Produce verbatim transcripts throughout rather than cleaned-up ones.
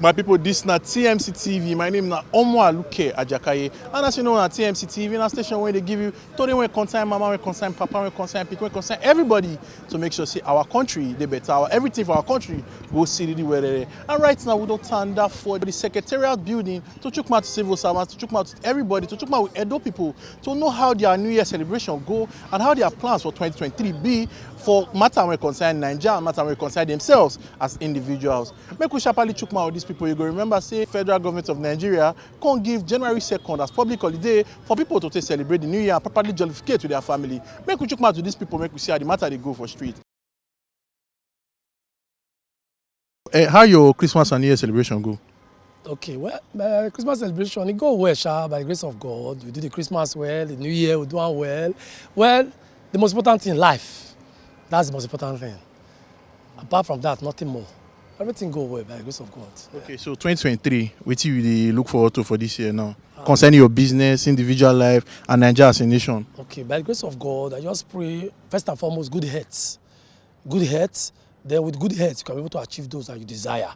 My people, this na T M C T V. My name na Omo Aluke Ajakaye. And as you know, na T M C T V na station wey dey give you tori wey concern mama, wey concern papa, wey concern pikin, wey concern everybody. So make sure say our country dey better, our everything for our country go see the well. And right now, we don tanda for the secretariat building to chook mouth to civil servants, to chook mouth to everybody, to chook mouth with Edo people, to know how their New Year celebration go and how their plans for twenty twenty-three be for matter wey concern Naija and matter wey concern themselves as individuals. Make we sharply chook mouth with these people. You go remember say Federal Government of Nigeria come give January second as public holiday for people to take celebrate the New Year and properly jollificate with their family. Make we chook mouth with these people, make we see how the matter dey go for street. Eh, how your Christmas and New Year celebration go? Okay, well, uh, Christmas celebration, it go well, sha, by the grace of God. We do the Christmas well, the New Year, we do am well. Well, the most important thing, life. That's the most important thing. Apart from that, nothing more. Everything go well by the grace of God. Okay, so twenty twenty-three, wetin you dey look forward to for this year now? Ah. Concerning your business, individual life, and Naija as a nation? Okay, by the grace of God, I just pray, first and foremost, good health. Good health, then with good health, you can be able to achieve those that you desire.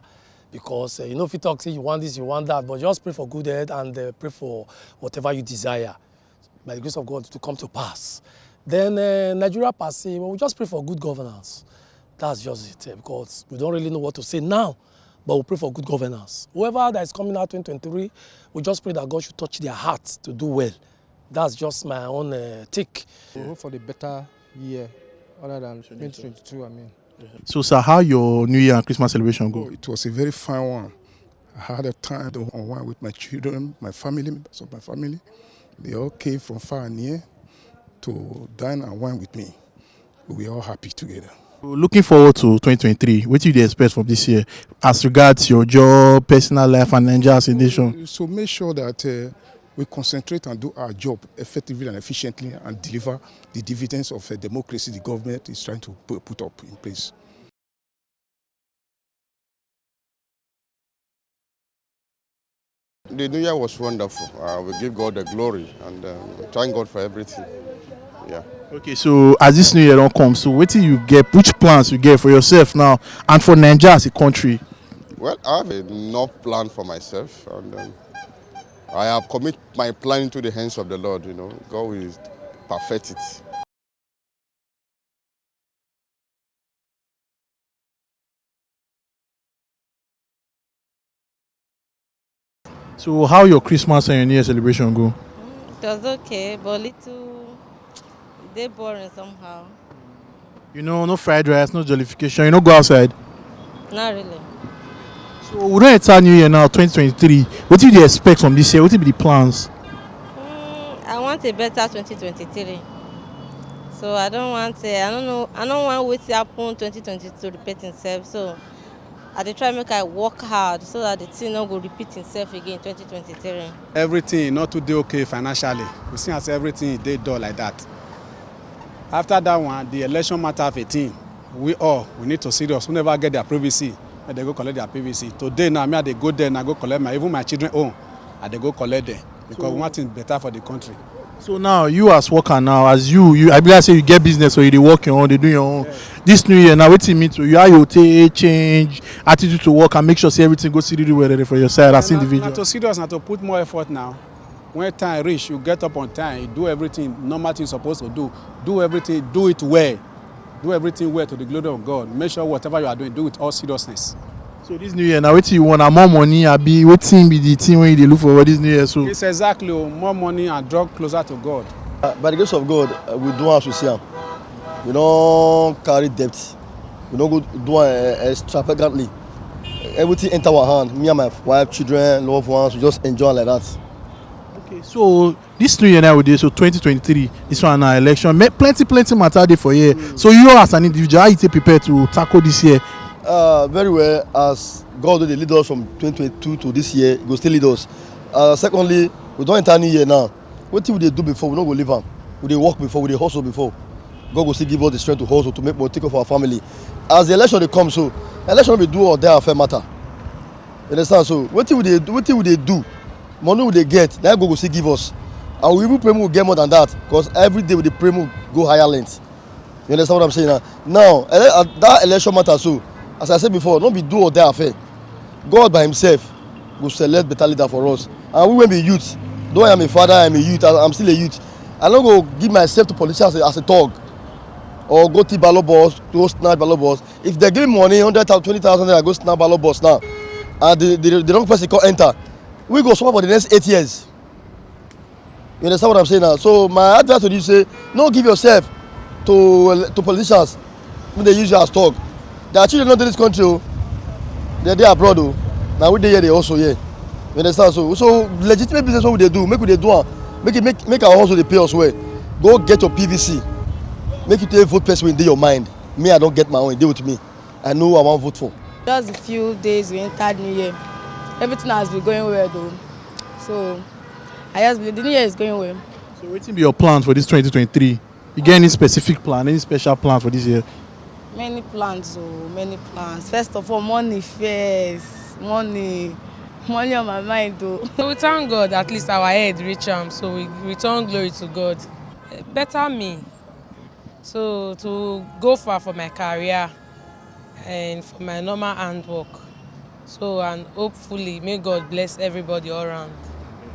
Because, uh, you know, if you talk, say you want this, you want that, but just pray for good health and, uh, pray for whatever you desire, by the grace of God, to come to pass. Then, uh, Nigeria per se, well, we just pray for good governance. That's just it, uh, because we don't really know what to say now, but we pray for good governance. Whoever that is coming out twenty twenty-three, we just pray that God should touch their hearts to do well. That's just my own, uh, take. We hope for the better year other than twenty twenty-two, I mean. So, sir, how your New Year and Christmas celebration go? Oh, it was a very fine one. I had a time to unwind with my children, my family, members of my family. They all came from far and near to dine and wine with me. We were all happy together. So, looking forward to twenty twenty-three, what do you expect from this year as regards your job, personal life, and Naija as a nation? So make sure that, uh, we concentrate and do our job effectively and efficiently and deliver the dividends of, uh, democracy the government is trying to pu-, put up in place. The New Year was wonderful. Uh, we give God the glory and, um, thank God for everything. Yeah. Okay, so as this New Year don come, so wetin you get, which plans you get for yourself now and for Naija as a country? Well, I have enough plan for myself, and, um, I have commit my plan into the hands of the Lord. You know, God will perfect it. So, how your Christmas and your New Year celebration go? Mm, it was okay, but little, they boring somehow. You know, no fried rice, no jollification. You no go outside? Not really. So, we don enter New Year now, twenty twenty-three. What do you expect from this year? What be the plans? Mm, I want a better twenty twenty-three. So I don't want, uh, I don't know, I don't want wetin happen twenty twenty-two to repeat itself. So I dey try make I work hard so that the thing no go repeat itself again in twenty twenty-three. Everything not too dey okay financially. We see as everything dey dull like that. After that one, the election matter of a thing. We all, we need to serious. Who never get their P V C, make they go collect their P V C. Today now, me, I dey go there and I go collect my, even my children own. I dey go collect them because we want things better for the country. So now, you as worker now, as you, you, I be like say you get business, so you dey work your own, dey do your own. Yeah. This New Year now, wetin mean to you? How you take change attitude to work and make sure say everything go see really well for your side as individual? Na to serious, na to put more effort now. When time reach, you get up on time, you do everything normal thing suppose to do. Do everything, do it well. Do everything well to the glory of God. Make sure whatever you are doing, do with all seriousness. So this New Year now, wetin you want? Na more money, abi wetin be the thing wey you dey look for for this New Year so? It's exactly o, more money and draw closer to God. Uh, by the grace of God, uh, we do as we see am. We don't carry debt. We don't go do am, uh, extravagantly. Everything enter our hand. Me and my wife, children, loved ones, we just enjoy like that. Okay, so this New Year now we dey, so twenty twenty-three, this one na election. Me-, plenty, plenty matter dey for here. Mm. So you as an individual, how you take prepare to tackle this year? Uh, very well, as God dey lead us from twenty twenty-two to this year, he go still lead us. Uh, secondly, we don enter new year now. Wetin we dey do before, we no go leave am. We dey work before, we dey hustle before. God go still give us the strength to hustle, to make money, take care of our family. As the election dey come so, election no be do or die affair matter. You understand? So wetin we dey do, wetin we dey do, money we dey get, na God go still give us. And we even pray make we get more than that, 'cause every day we dey pray make we go higher length. You understand what I'm saying now? Now, ele-, uh, that election matter so, as I said before, no be do or die affair. God by himself go select better leader for us. And we wey be youth, though I am a father, I am a youth, I am still a youth. I no go give myself to politicians as a, as a thug or go thief ballot box, go snatch ballot box. If they give me money, hundred thousand, twenty thousand naira, go snatch ballot box now, and the, the, the wrong person come enter, we go suffer for the next eight years. You understand what I'm saying now? So my advice to you say, no give yourself to to politicians. When they use you as talk, their children not in this country. Oh. They dey abroad. Oh. Now we dey here, they also here. You understand? So so legitimate business what we dey do, make we dey do am. Make it make make our hustle dey pay us well. Go get your P V C. Make you take vote person wey dey your mind. Me, I don't get my own. Dey with me. I know who I want vote for. Just a few days we entered New Year. Everything has been going well though. So I just believe the New Year is going well. So wetin be your plans for this twenty twenty-three? You get any specific plan, any special plan for this year? Many plans, oh, many plans. First of all, money first. Money. Money on my mind though. So we thank God, at least our head reach am, so we return glory to God. Better me. So to go far for my career and for my normal handwork. So and hopefully may God bless everybody all around.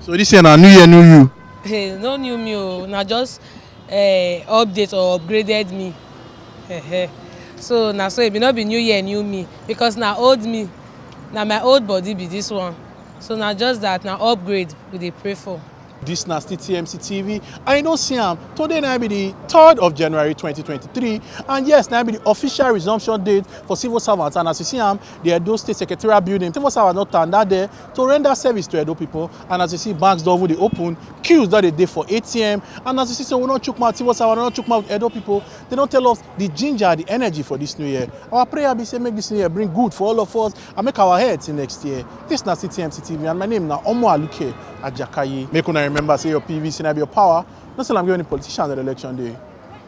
So this year na new year, new you. Hey, no new me o, na just uh, update or upgraded me. Ehe. So na so e be, no be new year, new me, because na old me, na my old body be this one. So na just that, na upgrade we dey pray for. This na still T M C T V, and you don see am. Today na be the third of January twenty twenty-three, and yes, na be the official resumption date for civil servants. And as you see am, the Edo State Secretariat building, civil servants don tanda there to render service to Edo people. And as you see, banks don even dey open, queues don dey dey for A T M. And as you see, so we don chook mouth, civil servants don chook mouth with Edo people. They don tell us the ginger, the energy for this new year. Our prayer be say make this new year bring good for all of us and make our head till next year. This na still T M C T V, and my name na Omo Aluke Ajakaye. Make una remember say your P V C na be your power. No sell am give any politicians at election day.